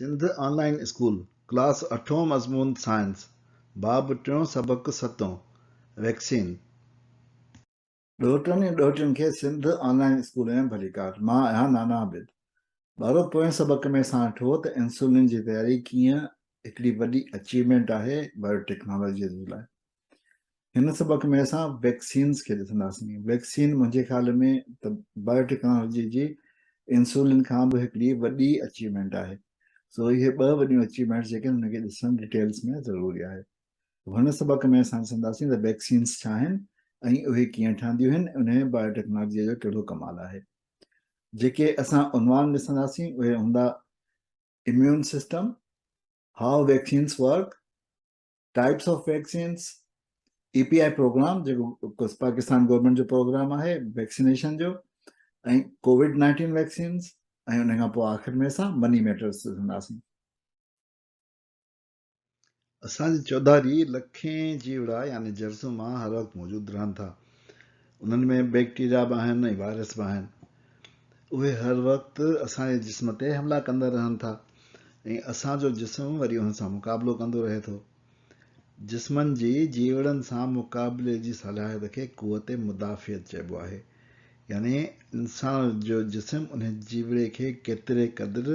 سنڌ آن line school, class اٺون مضمون science, باب ٽيون سبق ستون، ويڪسين. ڏوهٽن ۽ ڏوهٽين کي سنڌ آن لائين اسڪول ۾ ڀليڪار. مان آهيان نانا عابد. ٻارو پوئين سبق ۾ اسان ڏٺو ته انسولين جي تياري ڪيئن هڪڙي وڏي اچيومينٽ آهي بايو ٽيڪنالاجي جي لاء. هن سبق ۾ اسان ويڪسينز کي ڏسنداسين. ويڪسين منهنجي خيال ۾ ته بايو ٽيڪنالاجي جي انسولين کان به هڪڙي وڏي اچيومينٽ آهي. سو اهي ٻه وڏيون اچيومينٽس جيڪي آهن انهن کي ڏسڻ ڊيٽيلز ۾ ضروري آهي. هن سبق ۾ اسان ڏسنداسين ته ويڪسينز ڇا آهن ۽ اهي ڪيئن ٺهنديون آهن، انهي ۾ بايو ٽيڪنالاجي جو ڪهڙو ڪمال آهي. جيڪي اسان عنوان ڏسنداسين اهي هوندا immune system, how vaccines work, types of vaccines, E P I programme جيڪو پاڪستان گورنمينٽ جو پروگرام آهي ويڪسينيشن جو ۽ ڪووڊ 19 ويڪسينز ۽ ان کان پوء آخر ۾ اسان مني ميٽرز ڏسنداسين. اسان جي چوڌاري لکين جيوڙا يعني جرثوما هر وقت موجود رهن ٿا. انهن ۾ بيڪٽيريا به آهن ۽ وائرس به آهن. اهي هر وقت اسان جي جسم تي حملا ڪندا رهن ٿا ۽ اسان جو جسم وري انهن سان مقابلو ڪندو رهي ٿو. جسمن جي جيوڙن سان مقابلي جي صلاحيت کي قوت مدافعت چئبو آهي. يعني انسان جو جسم انهي جيوڙي کي ڪيتري قدر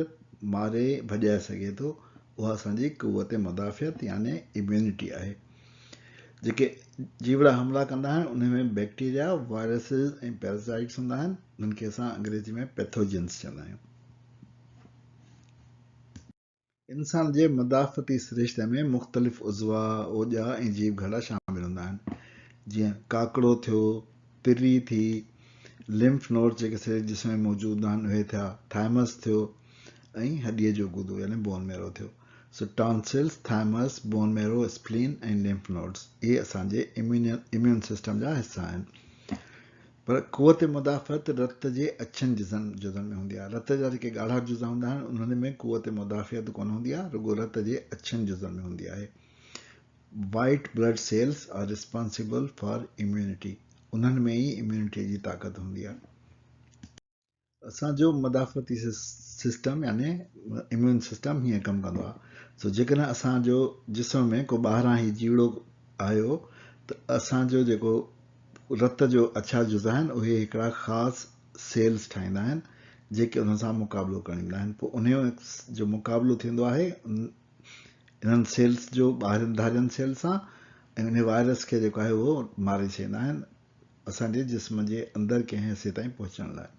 ماري ڀڄائي سگهي ٿو، اها اسان جي قوت مدافعت يعني Immunity آهي. جيڪي جيوڙا حملا ڪندا آهن انهن ۾ بيڪٽيريا، وائرسز ۽ پيراسائيٽس هوندا آهن، انهن کي اسان انگريزي ۾ پيٿوجنس چوندا آهيون. انسان جي مدافعتي سرشتي ۾ مختلف عضوا، اوڄا ۽ جيو گهرڙا شامل هوندا آهن، جيئن ڪاڪڙو ٿيو، تري ٿي، لمف نوڊز جيڪي سڄي جسم ۾ موجود آهن اهي ٿيا، ٿائمس ٿيو ۽ هڏيء جو گودو يعني بون ميرو ٿيو. سو tonsils, thymus, bone marrow, spleen ۽ lymph nodes اهي اسان جي اميون سسٽم جا حصا آهن. پر قوت مدافعت رت جي اڇن جزن جزن ۾ هوندي آهي. رت جا جيڪي ڳاڙها جزا هوندا آهن انهن ۾ قوت مدافعت ڪونه هوندي آهي، رڳو رت جي اڇن جزن ۾ هوندي آهي. White blood cells are responsible for immunity انهن ۾ ئي اميونٽي جي طاقت هوندي آهي. اسان جو مدافعتي سسٽم يعني اميون سسٽم هيئن ڪم ڪندو آهي سو جيڪڏهن اسان جو جسم ۾ ڪو ٻاهران هي جيوڙو آيو ته اسان جو جيڪو رت جو اڇا جزا آهن اهي هڪڙا خاص سيلز ٺاهيندا آهن جيڪي انهن سان مقابلو ڪرڻ ايندا آهن پوء انهي جو مقابلو ٿيندو آهي انهن سيلز جو ٻاهرين ڌارين سيل سان ۽ انهي وائرس کي جيڪو آهي اهو ماري ڇڏيندا آهن اسان جي جسم جي اندر ڪنهن حصي تائين پهچڻ لاء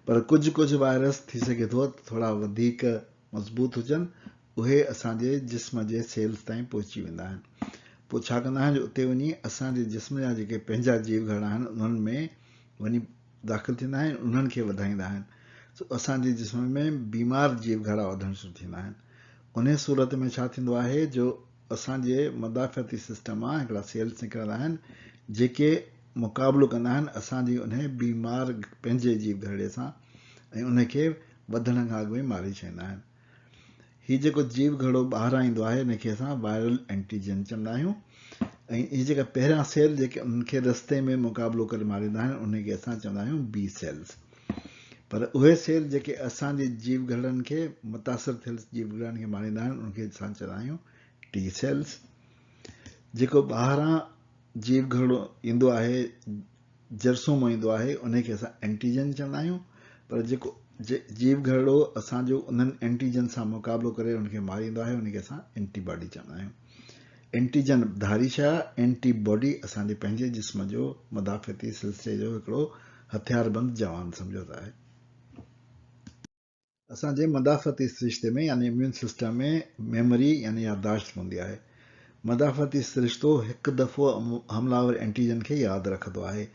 پر ڪجهه ڪجهه وائرس ٿي سگهي ٿو ته ٿورا وڌيڪ مضبوط هجن اهي اسان جي جسم جي سيلز تائين پهچي ويندا آهن پوء ڇا ڪندا آهن جو اتي وڃي اسان جي جسم جا جيڪي پنهنجا جيو گهرڙا آهن انهن ۾ وڃي داخل ٿيندا آهن انهن کي وڌائيندا آهن سو اسان جي جسم ۾ بيمار جيو گهرڙا وڌڻ شروع ٿيندا آهن انهي صورت ۾ ڇا ٿيندو آهي جو اسان جي مدافعتي سسٽم مان هڪڙا سيلز نڪرندا آهن جيڪي مقابلو ڪندا آهن اسان جي انهي بيمار پنهنجي جيو گهرڙي سان ۽ انهي کي وڌڻ کان اڳ ۾ ماري ڇڏيندا آهن. هي جيڪو جيو گهرڙو ٻاهران ايندو آهي ان کي اسان وائرل اينٽيجن چوندا آهيون ۽ هي جيڪا پهريان سيل جيڪي انهن کي رستي ۾ مقابلو ڪري ماريندا آهن انهي کي اسان چوندا آهيون بي سيلز پر اهي سيل جيڪي اسان جي جيو گهرڙن کي متاثر ٿيل جيو گهرڙن کي ماريندا آهن انهن کي اسان چوندا آهيون ٽي سيلز. جيڪو ٻاهران جيو گهرڙو ايندو آهي، جرثومو ايندو آهي، انهي کي اسان اينٽيجن چوندا آهيون، پر جيڪو جيو گهرڙو اسان جو انهن اينٽيجن سان مقابلو ڪري ان کي ماريندو آهي، ان کي اسان اينٽي باڊي چوندا آهيون. اينٽيجن ڌاري شيء آهي، اينٽي باڊي اسان جي پنهنجي جسم جو مدافعتي سلسلي جو هڪڙو هٿياربند جوان سمجهو ته آهي. اسان جي مدافعتي سرشتي ۾ يعني اميون سسٽم ۾ ميموري يعني يادداشت هوندي آهي. مدافعتي سرشتو هڪ دفعو حمله آور اينٽيجن کي ياد رکندو آهي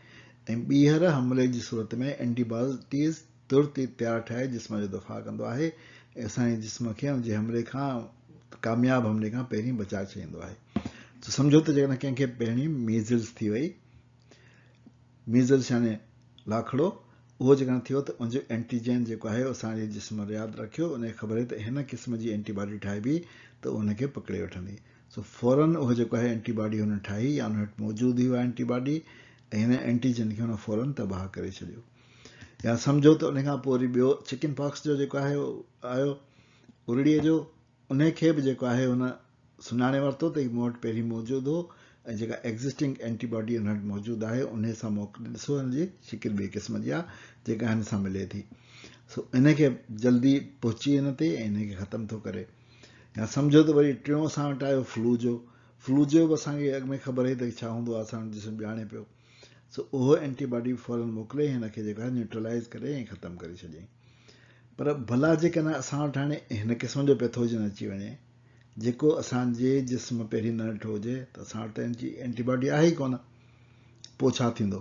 ۽ ٻيهر حملي جي صورت ۾ اينٽي باڊيز ترت ئي تيار ٺاهي جسم جو دفاع ڪندو آهي ۽ اسان جي جسم کي ان جي حملي کان ڪامياب حملي کان پهرين بچائي ڇڏيندو آهي. سو سمجهو ته جيڪڏهن ڪنهن کي پهرين ميزلز ٿي وئي ميزلز يعني لاکڙو، اهو جيڪڏهن ٿيو ته ان جو اينٽيجين جيڪو آهي اسان جي جسم ياد رکيو ان کي خبر هئي ته هن قسم جي اينٽي باڊي ٺاهبي ته ان کي پڪڙي وٺندي سو فورن اهو جيڪو آهي اينٽي باڊي هن ٺاهي يا ان وٽ موجود هئي اها اينٽي باڊي ۽ هن اينٽيجين کي هن فورن تباهه ڪري ڇڏيو يا سمجهو ته ان کان پوء وري ٻيو چڪن پاڪس جو جيڪو آهي آيو ارڙيء جو، انهي کي به جيڪو آهي هن سڃاڻي ورتو ته هي مون وٽ پهرين موجود هو ۽ جيڪا ايگزسٽنگ اينٽي باڊي هن وٽ موجود آهي انهي سان موڪلي ڏسو هن جي شڪل ٻئي قسم جي آهي جيڪا هن سان ملي ٿي سو انهي کي جلدي پهچي هن تي ۽ انهي کي ختم ٿو ڪري يا سمجهو ته وري ٽيون اسان وٽ آيو فلو جو فلو جو به اسان کي اڳ ۾ خبر هئي ته ڇا هوندو آهي اسان وٽ جسم ڄاڻي پيو سو اهو اينٽي باڊي به فورن موڪلي هن کي جيڪو آهي نيوٽرلائز ڪري ۽ ختم ڪري ڇڏيائين پر ڀلا جيڪڏهن اسان وٽ هاڻي هن قسم جو پيٿوجن اچي وڃي جيڪو اسان جي جسم پهرين نه ڏٺو هجي ته اسان وٽ ته ان جي اينٽي باڊي آهي ئي ڪونه پوء ڇا ٿيندو؟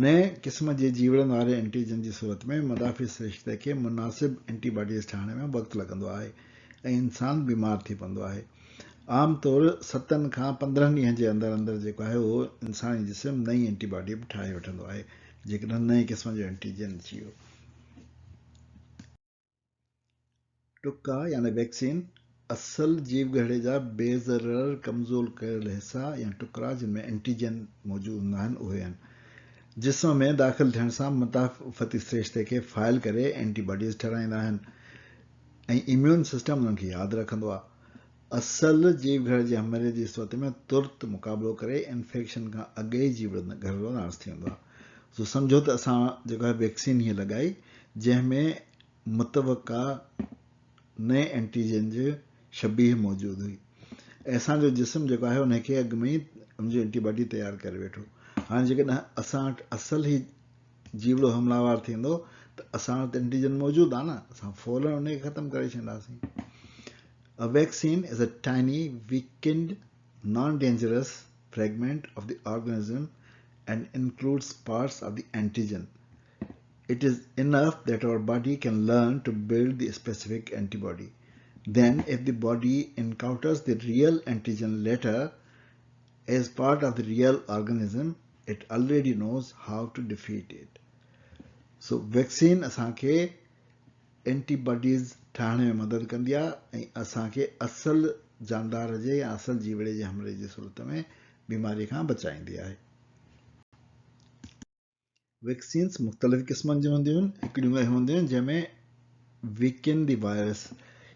نئين قسم جي جيوڙن واري اينٽيجن جي صورت ۾ مدافعي سرشتي کي مناسب اينٽي باڊيز ٺاهڻ ۾ وقت لڳندو آهي ۽ انسان بيمار ٿي پوندو آهي. عام طور ستن کان 15 ڏينهن جي اندر اندر جيڪو آهي اهو انساني جسم نئين اينٽي باڊي به ٺاهي وٺندو آهي. جيڪڏهن نئين قسم جو اينٽيجن اچي ويو. ٽڪا يعني ويڪسين اصل جيوگهرڙي جا بي ضرر ڪمزور ڪيل حصا يا ٽڪرا جن ۾ اينٽيجن موجود هوندا آهن اهي آهن. جسم ۾ داخل ٿيڻ سان مدافعتي سرشتي کي فعال ڪري اينٽي باڊيز ٺهرائيندا آهن ۽ اميون سسٽم انهن کي ياد رکندو آهي. اصل جيوگهرڙي جي حملي جي صورت ۾ ترت مقابلو ڪري انفيڪشن کان اڳ ئي جيوگهرڙو ناس ٿي ويندو آهي. سو سمجهو ته اسان جيڪو آهي ويڪسين هيء لڳائي جنهن ۾ متوقع نئين اينٽيجن جي شبيهه موجود هئي ۽ اسان جو جسم جيڪو آهي ان کي اڳ ۾ ئي ان جي اينٽي باڊي تيار ڪري ويٺو. هاڻي جيڪڏهن اسان وٽ اصل هي جيوڙو حمله آور ٿيندو ته اسان وٽ اينٽيجن موجود آهي نه اسان فورن ان کي ختم ڪري ڇڏينداسين. A vaccine is a tiny, weakened, non-dangerous fragment of the organism and includes parts of the antigen. It is enough that our body can learn to build the specific antibody. Then, if the body encounters the real antigen later as part of the real organism, it already knows how to defeat it. So, vaccine اسان کي anti bodies ٺاهڻ ۾ مدد ڪندي آهي ۽ اسان کي اصل جاندار جي يا اصل جيوڙي جي حملي جي صورت ۾ بيماري کان بچائيندي آهي. ويڪسينز مختلف قسمن جون هونديون آهن. هڪڙيون اهي هونديون آهن جنهن ۾ ويڪن the virus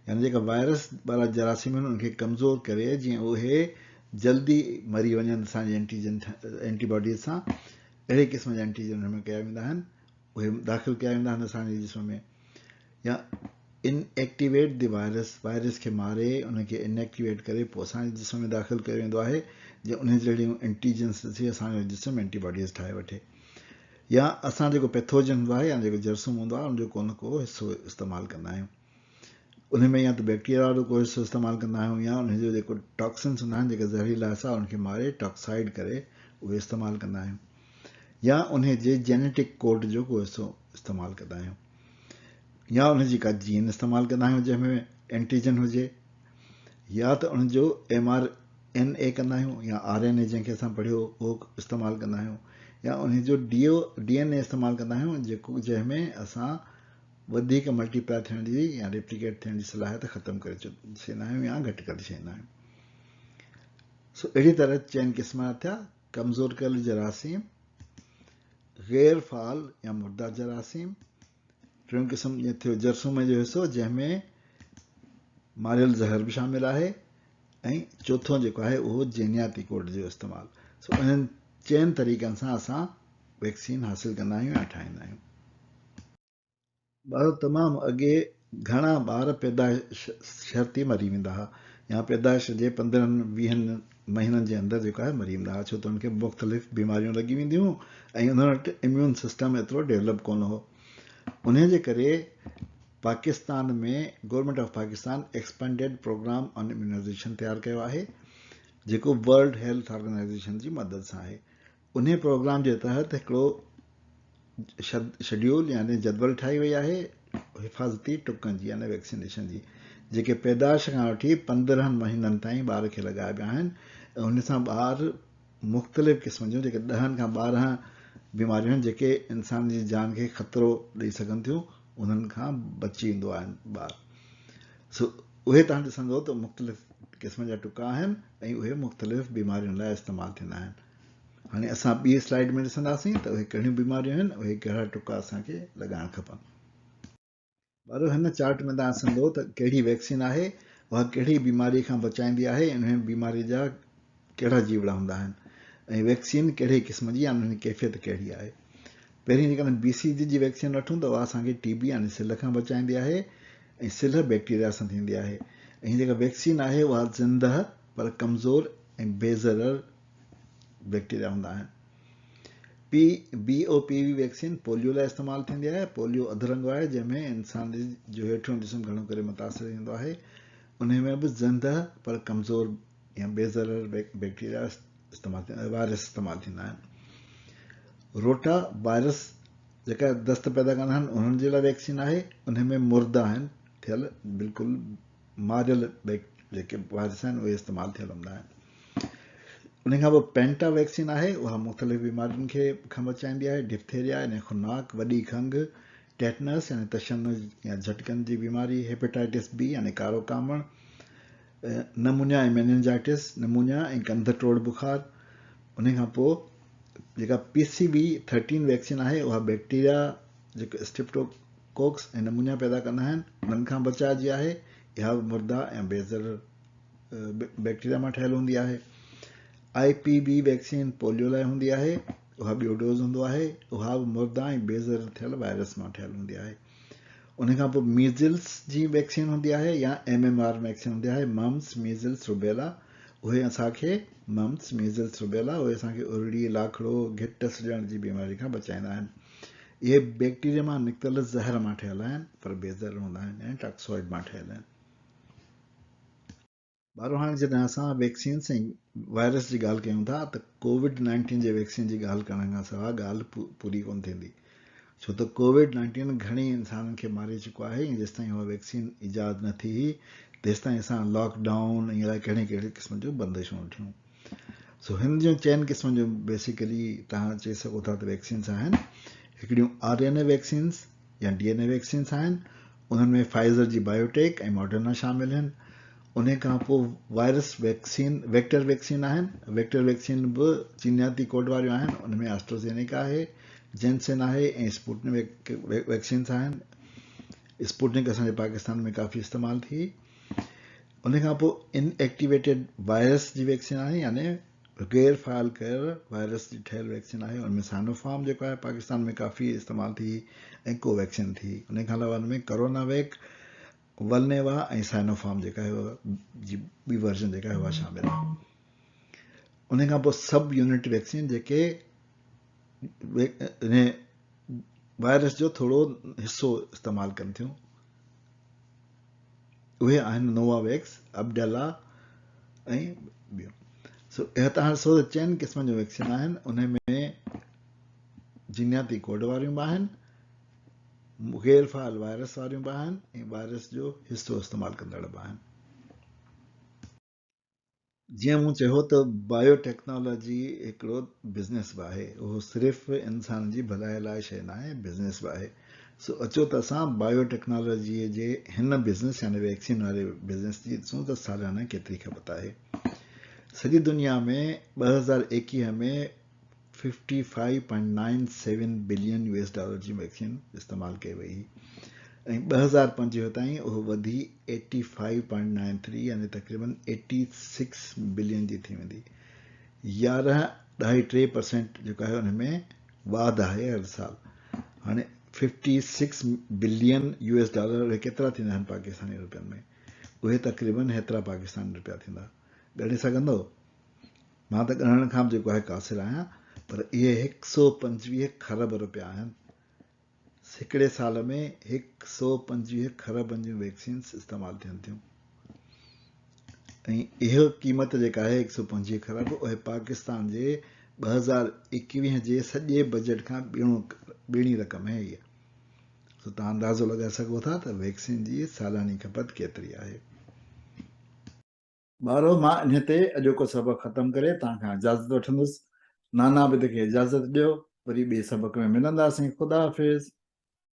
يعني جيڪا وائرس وارا جراثيم آهن انهن کي ڪمزور ڪري جيئن اهي جلدي مري وڃن اسان جي اينٽيجن اينٽي باڊيز سان اهڙي قسم جا اينٽيجن انهن ۾ ڪيا ويندا آهن. اهي داخل ڪيا ويندا آهن اسان جي جسم ۾ يا ان ايڪٽيويٽ the virus virus کي ماري ان کي ان ايڪٽيويٽ ڪري پوء اسان جي جسم ۾ داخل ڪيو ويندو آهي جي ان جهڙيون اينٽيجنس ڏسي اسان جو جسم اينٽي باڊيز ٺاهي وٺي يا اسان جيڪو پيٿوجن هوندو آهي يا جيڪو جرثوم هوندو آهي ان جو ڪو نه ڪو حصو استعمال ڪندا آهيون ان ۾ يا ته بيڪٽيريا وارو ڪو حصو استعمال ڪندا آهيون يا ان جو جيڪو ٽاڪسنس هوندا آهن جيڪي زهريلا حصا ان کي ماري ٽاڪسائڊ ڪري اهي استعمال ڪندا آهيون يا ان جي جينيٽڪ ڪوڊ جو ڪو حصو استعمال ڪندا آهيون يا ان جي ڪا جين استعمال ڪندا آهيون جنهن ۾ اينٽيجن هجي يا ته ان جو ايم آر اين اي ڪندا آهيون يا آر اين اي جنهن کي اسان پڙهيو اهو استعمال ڪندا آهيون يا ان جو ڊي او ڊي اين اي استعمال ڪندا آهيون جيڪو جنهن ۾ اسان وڌيڪ ملٽي پلائي ٿيڻ جي يا ريپليڪيٽ ٿيڻ جي صلاحيت ختم ڪري ڇڏيندا آهيون يا گهٽ ڪري ڇڏيندا آهيون. سو اهڙي طرح چئن قسم جا ٿيا، ڪمزور ڪيل جراثيم، غير فعال يا مرده جراثيم، ٽيون قسم جيئن ٿيو جرثومي جو حصو جنهن ۾ ماريل زهر به شامل آهي ۽ چوٿون جيڪو آهي اهو جينياتي ڪوڊ جو استعمال. سو انهن چئن طريقن سان اسان ويڪسين حاصل ڪندا آهيون يا ٺاهيندا آهيون. ٻارو تمام اڳي گهڻا ٻار پيدائش شرط ئي مري ويندا ها يا پيدائش جي 15 ويهن مهينن جي اندر جيڪو آهي مري ويندا ها ڇو ته انهن کي مختلف بيماريون لڳي وينديون هيون ۽ انهن وٽ اميون سسٽم ايترو ڊيولپ ڪونه هو انهي جي ڪري Pakistan ۾ government of Pakistan expanded programme on immunization تيار ڪيو آهي جيڪو ورلڊ هيلٿ آرگنائيزيشن جي مدد سان آهي انهيء پروگرام جي تحت هڪڙو شيڊيول يعني جدول ٺاهي وئي آهي حفاظتي ٽڪن جي يعني ويڪسينيشن جي جيڪي پيدائش کان وٺي 15 مهينن تائين ٻار کي لڳائبا آهن ۽ ان سان ٻار مختلف قسم جون جيڪي ڏهن کان 12 بيماريون آهن جيڪي انسان جي جان کي خطرو ڏئي سگهن ٿيون انهن کان بچي ويندو آهن ٻار سو اهي تهان ڏسندو ته مختلف قسم جا ٽڪا آهن ۽ اهي مختلف بيمارين لاء استعمال ٿيندا آهن هاڻي اسان ٻي سلائيڊ ۾ ڏسنداسين ته اهي ڪهڙيون بيماريون آهن اهي ڪهڙا ٽڪا اسان کي لڳائڻ کپن. ٻارو هن چارٽ ۾ توهان ڏسندو ته ڪهڙي ويڪسين آهي اها ڪهڙي بيماري کان بچائيندي آهي ۽ انهي بيماري جا ڪهڙا جيوڙا هوندا آهن ۽ ويڪسين ڪهڙي قسم جي يا انهن جي ڪيفيت ڪهڙي آهي. پهرين جيڪڏهن بي سي جي جي ويڪسين وٺون ته اها اسان کي ٽي بي يعني سلهه کان بچائيندي آهي ۽ سلهه بيڪٽيريا سان ٿيندي آهي ۽ هي جيڪا ويڪسين آهي اها زندهه پر ڪمزور ۽ بي ضرر بيڪٽيريا هوندا آهن. P B O P V vaccine polio لاء استعمال ٿيندي آهي. پوليو اڌ رنگو آهي جنهن ۾ انسان جو هيٺيون جسم گهڻو ڪري متاثر ٿيندو آهي. انهي ۾ به زندهه پر ڪمزور يا بي ضرر بيڪٽيريا استعمال ٿيندا وائرس استعمال ٿيندا آهن. روٽا وائرس جيڪا دست پيدا ڪندا آهن انهن جي لاء ويڪسين آهي. انهي ۾ مرده آهن ٿيل بلڪل ماريل جيڪي وائرس آهن اهي استعمال ٿيل هوندا آهن. ان کان پوء پينٽا ويڪسين آهي اها مختلف بيمارين کي کان بچائيندي آهي ڊفٿيريا يعني خناق وڏي کنگهه ٽيٽنس يعني تشنج يا جهٽڪن جي بيماري هيپيٽائٽس بي يعني ڪارو ڪامڻ نمونيا ۽ ميننجائٽس نمونيا ۽ ڪنڌ ٽوڙ بخار ان کان پوء جيڪا پي سي وي 13 ويڪسين آهي اها بيڪٽيريا جيڪو اسٽريپٽوڪوڪس ۽ نمونيا پيدا ڪندا آهن انهن کان بچاء جي آهي اها به مرده ۽ بي ضرر بيڪٽيريا مان ٺهيل هوندي آهي. آء پي وي ويڪسين پوليو لاء هوندي آهي، اها ٻيو ڊوز هوندو آهي، اها به مرده ۽ بي ضرر ٿيل وائرس مان ٺهيل هوندي آهي. ان کان پوء ميزلس جي ويڪسين هوندي آهي يا ايم ايم آر ويڪسين هوندي آهي، ممس، ميزلس، روبيلا، اهي اسان کي ممس، ميزلس، روبيلا، اهي اسان کي ارڙي، لاکڙو، گهٽ سڄڻ جي بيماري کان بچائيندا آهن. اهي بيڪٽيريا مان نڪتل زهر مان ٺهيل آهن پر بي ضرر هوندا آهن ۽ ٽاڪسوائڊ مان ٺهيل آهن. ٻارو هاڻي جڏهن اسان ويڪسينس ۽ وائرس جي ڳالهه ڪيون ٿا ته ڪووڊ نائنٽين جي ويڪسين جي ڳالهه ڪرڻ کان سواء ڳالهه پوري ڪونه ٿيندي ڇو ته ڪووڊ نائنٽين گهڻي انسانن کي ماري چڪو آهي ۽ جيستائين اها ويڪسين ايجاد نه ٿي هئي تيستائين اسان لاڪ ڊائون ۽ الائي ڪهڙي ڪهڙي قسم جون بندشون ڏٺيون سو هن جون چئن قسمن جون بيسيڪلي توهان چئي سگهو ٿا ته ويڪسينس آهن هڪڙيون آر اين اي ويڪسينس يا ڊي اين اي ويڪسينس آهن انهن ۾ فائزر جي بايوٽيڪ ۽ ماڊرنا شامل آهن انهي کان پوء وائرس ويڪسين ويڪٽر ويڪسين آهن ويڪٽر ويڪسين به جينياتي ڪوڊ واريون آهن ان ۾ آسٽروزينيڪا آهي جينسن آهي ۽ اسپوٽنڪ ويڪسينس آهن اسپوٽنڪ اسان جي پاڪستان ۾ ڪافي استعمال ٿي ان کان پوء ان ايڪٽيويٽيڊ وائرس جي ويڪسين آهي يعني غير فعال ڪيل وائرس جي ٺهيل ويڪسين آهي ان ۾ سائنوفارم جيڪو آهي پاڪستان ۾ ڪافي استعمال ٿي ۽ ڪو ويڪسين ٿي ان کان علاوه ان ۾ ڪرونا ويڪ ولنيوا ۽ سائنوفارم جيڪا آهي جي ٻي ورجن جيڪا آهي اها شامل آهي ان کان پوء سب يونٽ ويڪسين جيڪي وائرس جو ٿورو حصو استعمال ڪن ٿيون اهي آهن نووا ويڪس، ابڊلا ۽ ٻيون. سو اها تهان ڏسو ته چئن قسمن جون ويڪسين آهن انهي ۾ جينياتي ڪوڊ واريون به آهن، غير فعال وائرس واريون به آهن ۽ وائرس جو حصو استعمال ڪندڙ به آهن. جيئن مون چيو ته بايو ٽيڪنالاجي هڪڙو بزنس به آهي، اهو صرف انسان جي ڀلائي لاء شيء ناهي، بزنس به آهي. سو اچو ته اسان بايو ٽيڪنالاجيء جي هن بزنس يعني ويڪسين واري بزنس جي ڏسون ته ساليانه ڪيتري کپت آهي. سڄي دنيا ۾ 2021 ۾ fifty five point nine seven billion U S dollar جي ويڪسين استعمال ڪئي وئي هئي ۽ 2025 تائين اهو وڌي eighty five point nine three يعني تقريبن ايٽي سڪس بلين جي ٿي ويندي. يارهن ڏهائي ٽي پرسينٽ جيڪو آهي ان ۾ واڌ آهي هر سال. هاڻي fifty six billion U S dollar اهي ڪيترا ٿيندا آهن پاڪستاني روپين ۾ اهي تقريبن هيترا پاڪستاني روپيا ٿيندا. ڳڻي سگهندو؟ مان ته ڳڻڻ کان به جيڪو آهي قاصر آهيان پر اهي هڪ سو 25 کرب روپيا آهن. هڪڙي سال ۾ هڪ سو 25 کربن جون ويڪسينس استعمال ٿين ٿيون ۽ اهو قيمت جيڪا آهي هڪ سو 25 کرب اهي پاڪستان جي 2021 جي سڄي بجيٽ کان ٻيڻو ٻيڻي رقم آهي اها. سو توهان اندازو لڳائي سگهو ٿا ته ويڪسين جي سالاني کپت ڪيتري آهي. ٻارو مان انهي تي اڄوڪو سبق ختم ڪري توهان کان اجازت وٺندس. نانا عابد کي اجازت ڏيو. وري ٻئي سبق ۾ ملنداسين. خدا حافظ.